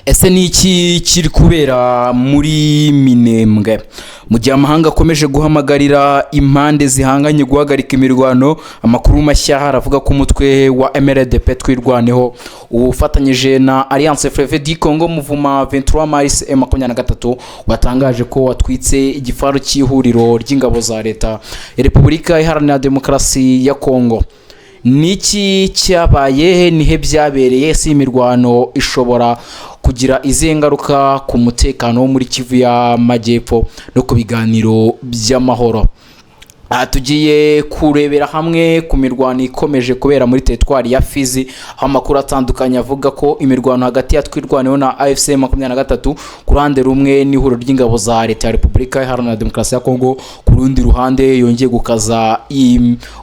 Ese ni iki kiri kubera muri Minembwe mu gihe amahanga akomeje guhamagarira impande zihanganye guhagarika imirwano? Amakuru mashya aravuga ko umutwe wa MRDP Twirwaneho ufatanyije na Alliance Fleuve du Congo, Mouvement 23 Mars, M23, watangaje ko watwitse igifaru cy'ihuriro ry'ingabo za Leta ya Repubulika Iharanira Demokarasi ya Congo. Niki cyabaye? Nihe byabereye? Si imirwano ishobora kugira izihe ngaruka ku mutekano wo muri Kivu y'Amajyepfo no ku biganiro by'amahoro? Aha tugiye kurebera hamwe ku mirwano ikomeje kubera muri teritwari ya Fizi, aho amakuru atandukanye avuga ko imirwano hagati ya Twirwaneho na AFC 23 ku ruhande rumwe n'ihuriro ry'ingabo za Leta ya Repubulika Iharanira Demokarasi ya Kongo ku rundi ruhande yongeye gukaza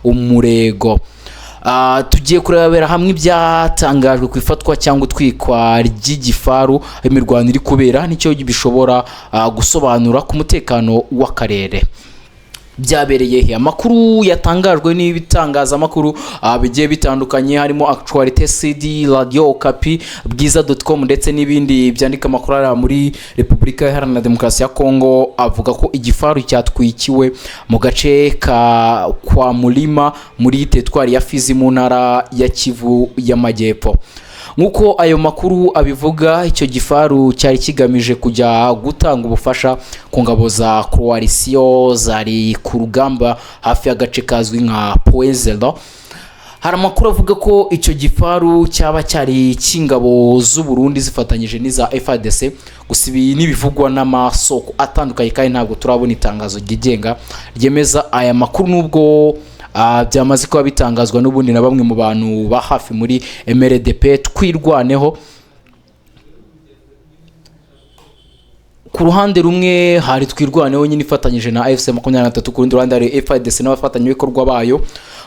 umurego. Tugiye kurebera hamwe ibyatangajwe ku ifatwa cyangwa utwikwa ry'igifaru aho imirwano iri kubera nicyo bishobora gusobanura ku mutekano w'akarere. Byabereye he? Amakuru yatangajwe n'ibitangazamakuru bigiye bitandukanye, harimo Actualité CD, Radio Okapi, Bwiza.com ndetse n'ibindi byandika amakuru ari muri Repubulika Iharanira Demokarasi ya Kongo, avuga ko igifaru cyatwikiwe mu gace ka kwa Mulima muri teritwari ya Fizi mu ntara ya Kivu y'Amajyepfo. Nk'uko ayo makuru abivuga, icyo gifaru cyari kigamije kujya gutanga ubufasha ku ngabo za coalition zari ku rugamba hafi y'agace kazwi nka Poezelo. Hari amakuru avuga ko icyo gifaru cyaba cyari cy'ingabo z'u Burundi zifatanyije n'iza FARDC. Gusa ibi n'ibivugwa n'amasoko atandukanye, kandi ntabwo turabona itangazo ryigenga ryemeza aya makuru, nubwo byamaze kuba bitangazwa n'ubundi na bamwe mu bantu ba hafi muri MRDP Twirwaneho. Ku ruhande rumwe hari Twirwaneho nyine ifatanyije na AFC 23, ku rundi ruhande hari FARDC n'abafatanyabikorwa bayo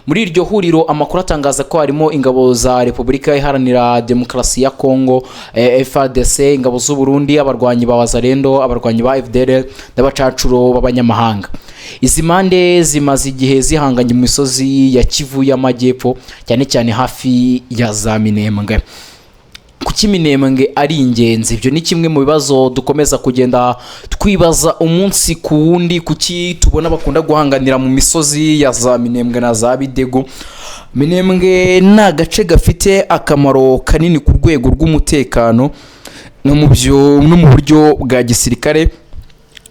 muri iryo huriro. Amakuru atangaza ko harimo ingabo za Repubulika Iharanira Demokarasi ya Kongo, FARDC, ingabo z'u Burundi, abarwanyi ba Wazalendo, abarwanyi ba FDL n'abacancuro b'abanyamahanga. Izi mpande zimaze igihe zihanganye mu misozi ya Kivu y'Amajyepfo, cyane cyane hafi ya za Minembwe. Kuki Minembwe ari ingenzi? Ibyo ni kimwe mu bibazo dukomeza kugenda twibaza umunsi ku wundi. Kuki tubona bakunda guhanganira mu misozi ya za Minembwe na za Bidego? Minembwe ni agace gafite akamaro kanini ku rwego rw'umutekano no mu buryo bwa gisirikare.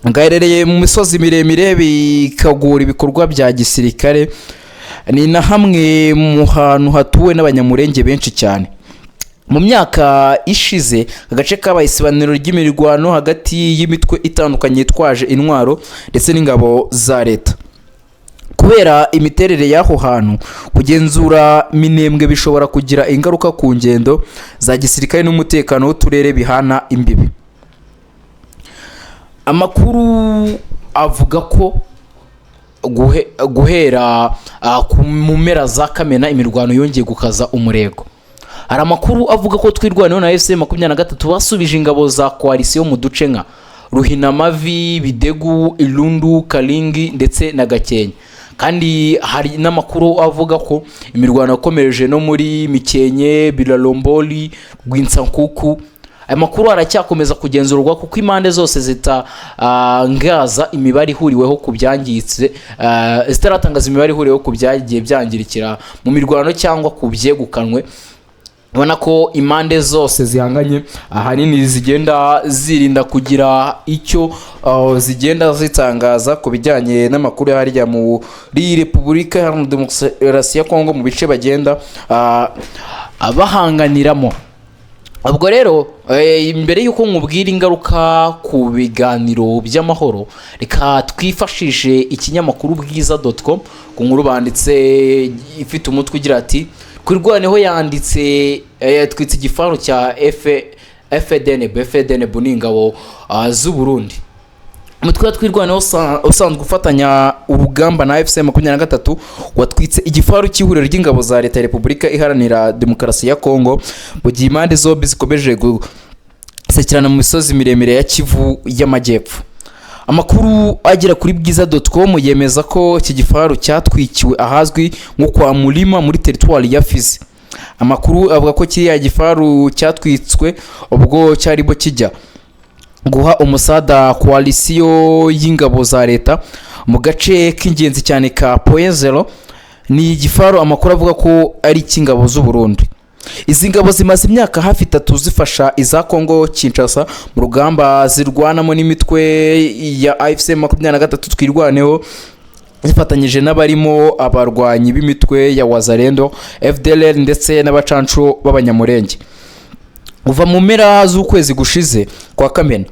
Gaherereye mu misozi miremire, bikagora ibikorwa bya gisirikare. Ni na hamwe mu hantu hatuwe n'Abanyamurenge benshi cyane. Mu myaka ishize, agace kabaye isibaniro ry'imirwano hagati y'imitwe itandukanye yitwaje intwaro ndetse n'ingabo za leta. Kubera imiterere y'aho hantu, kugenzura Minembwe bishobora kugira ingaruka ku ngendo za gisirikare n'umutekano w'uturere bihana imbibi. Amakuru avuga ko guhera mu mpera za Kamena imirwano yongeye gukaza umurego. Hari amakuru avuga ko Twirwaneho na AFC 23 basubije ingabo za coalition mu duce nka Ruhinamavi, Bidegu, Irundu, Karingi ndetse na Gakenke. Kandi hari n'amakuru avuga ko imirwano yakomereje no muri Mikenke, Biralomboli, Rwinsankuku. Aya makuru aracyakomeza kugenzurwa kuko impande zose zitangaza imibare ihuriweho ku byangiritse, zitaratangaza imibare ihuriweho ku byagiye byangirikira mu mirwano cyangwa ku byegukanwe. Ubona ko impande zose zihanganye ahanini zigenda zirinda kugira icyo zigenda zitangaza ku bijyanye n'amakuru harya muri Repubulika Iharanira Demokarasi ya Kongo mu bice bagenda bahanganiramo. Ubwo rero, mbere y'uko nkubwira ingaruka ku biganiro by'amahoro, reka twifashishe ikinyamakuru Bwiza.com ku nkuru banditse ifite umutwe ugira ati: "Twirwaneho yanditse yatwitse igifaru cya FDNB." FDNB ni ingabo z'u Burundi. Umutwe wa Twirwaneho usanzwe ufatanya urugamba na AFC 23 watwitse igifaru cy'ihuriro ry'ingabo za Leta ya Repubulika Iharanira Demokarasi ya Kongo, mu gihe impande zombi zikomeje gusekirana mu misozi miremire ya Kivu y'Amajyepfo. Amakuru agera kuri Bwiza.com yemeza ko iki gifaru cyatwikiwe ahazwi nko kwa Murima muri teritwari ya Fizi. Amakuru avuga ko kiriya gifaru cyatwitswe ubwo cyarimo kijya guha umusada koalisiyo y'ingabo za leta mu gace k'ingenzi cyane ka Point Zéro. Ni igifaru amakuru avuga ko ari icy'ingabo z'u Burundi. Izi ngabo zimaze imyaka hafi 3 zifasha iza Kongo Kinshasa mu rugamba zirwanamo n'imitwe ya AFC 23 Twirwaneho, zifatanyije n'abarimo abarwanyi b'imitwe ya Wazalendo, FDLR ndetse n'abacancu b'Abanyamurenge. Kuva mu mpera z'ukwezi gushize kwa Kamena,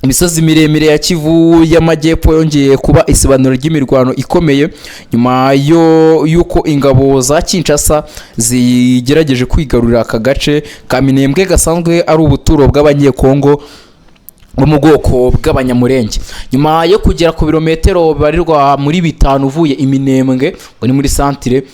imisozi miremire ya Kivu y'Amajyepfo yongeye kuba isibaniro ry'imirwano ikomeye, nyuma yo y'uko ingabo za Kinshasa zigerageje kwigarurira aka gace ka Minembwe gasanzwe ari ubuturo bw'Abanyekongo bo mu bwoko bw'Abanyamurenge. Nyuma yo kugera ku birometero bibarirwa muri 5 uvuye Iminembwe, ngo ni muri santire,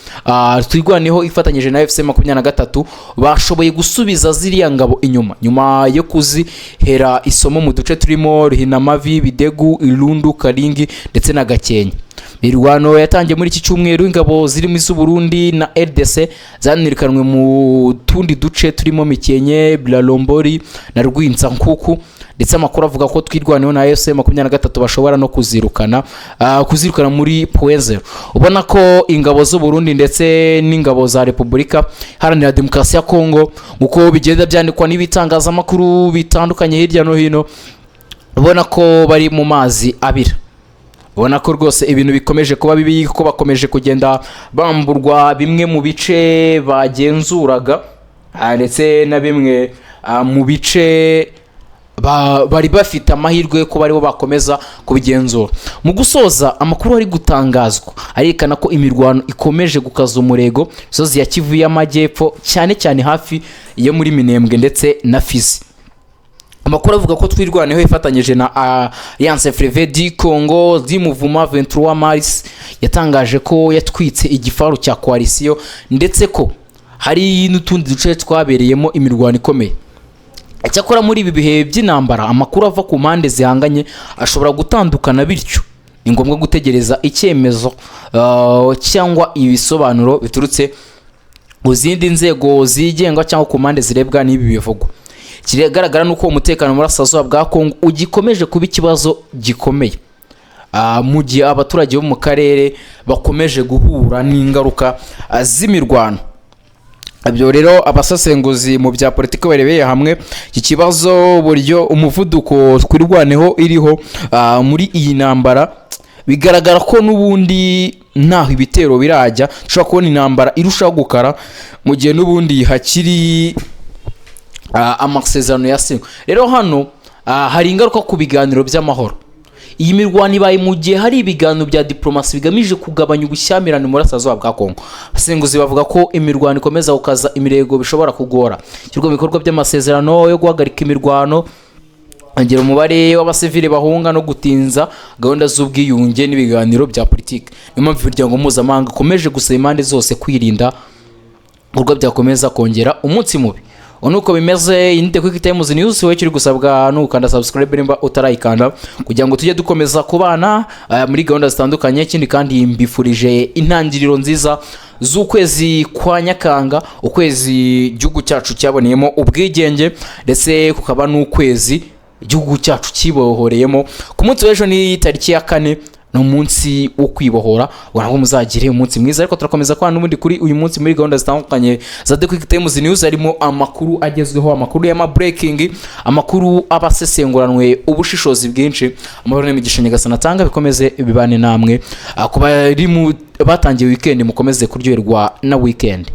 Twirwaneho ifatanyije na AFC 23 bashoboye gusubiza ziriya ngabo inyuma, nyuma yo kuzihera isomo mu duce turimo Ruhinamavi, Bidegu, Irundu, Karingi ndetse na Gakenke. Mirwano yatangiye muri iki cyumweru, ingabo zirimo iz'u Burundi na RDC zanirikanwe mu tundi duce turimo Mikenke, Biralombori na Rwinzankuku, ndetse amakuru avuga ko Twirwaneho na AFC 23 bashobora no kuzirukana muri Point Zéro. Ubona ko ingabo z'u Burundi ndetse n'ingabo za Repubulika Iharanira Demokarasi ya Kongo, uko bigenda byandikwa n'ibitangazamakuru bitandukanye hirya no hino, ubona ko bari mu mazi abira. Ubona ko rwose ibintu bikomeje kuba bibi, kuko bakomeje kugenda bamburwa bimwe mu bice bagenzuraga, ndetse na bimwe mu bice bari bafite amahirwe yo kuba aribo bakomeza kubigenzura. Mu gusoza, amakuru ari gutangazwa arerekana ko imirwano ikomeje gukaza umurego misozi ya Kivu y'Amajyepfo, cyane cyane hafi yo muri Minembwe ndetse na Fizi. Amakuru avuga ko Twirwaneho ifatanyije na Alliance Fleuve du Congo du Mouvement 23 Mars yatangaje ko yatwitse igifaru cya koalisiyo, ndetse ko hari n'utundi duce twabereyemo imirwano ikomeye. Icyakora muri ibi bihe by'intambara, amakuru ava ku mpande zihanganye ashobora gutandukana, bityo ni ngombwa gutegereza icyemezo cyangwa ibisobanuro biturutse mu zindi nzego zigenga cyangwa ku mpande zirebwa n'ibi bivugwa. Ikigaragara ni uko umutekano mu burasirazuba bwa Kongo ugikomeje kuba ikibazo gikomeye, mu gihe abaturage bo mu karere bakomeje guhura n'ingaruka z'imirwano. Ibyo rero, abasesenguzi mu bya politiki barebeye hamwe iki kibazo, uburyo umuvuduko Twirwaneho iriho muri iyi ntambara, bigaragara ko n'ubundi ntaho ibitero birajya. Dushobora kubona intambara irushaho gukara mu gihe n'ubundi hakiri amasezerano yasinywe. Rero hano hari ingaruka ku biganiro by'amahoro. Iyi mirwano ibaye mu gihe hari ibiganiro bya diplomasi bigamije kugabanya ubushyamirane mu burasirazuba bwa Kongo. Abasesenguzi bavuga ko imirwano ikomeza gukaza imirego bishobora kugora ishyirwa mu bikorwa by'amasezerano yo guhagarika imirwano, kongera umubare w'abasivili bahunga no gutinza gahunda z'ubwiyunge n'ibiganiro bya politiki. Niyo mpamvu imiryango mpuzamahanga ikomeje gusaba impande zose kwirinda ibikorwa byakomeza kongera umunsi mubi. Ubu nuko bimeze. Iyi ni The Quick Times News. Wowe kiri gusabwa ni ugukanda subscribe nimba utarayikanda, kugira ngo tujye dukomeza kubana muri gahunda zitandukanye. Ikindi kandi, mbifurije intangiriro nziza z'ukwezi kwa Nyakanga, ukwezi igihugu cyacu cyaboneyemo ubwigenge, ndetse kukaba n'ukwezi igihugu cyacu kibohoreyemo. Ku munsi w'ejo ni tariki ya 4, ni umunsi wo kwibohora. Ubona ko muzagire umunsi mwiza, ariko turakomeza kubana n'ubundi kuri uyu munsi muri gahunda zitandukanye za The Quick Times News, harimo amakuru agezweho, amakuru y'ama breaking, amakuru aba asesenguranwe ubushishozi bwinshi. Amahoro n'imigisha Nyagasani atanga bikomeze bibane namwe. Ku bari mu batangiye weekend, mukomeze kuryoherwa na weekend.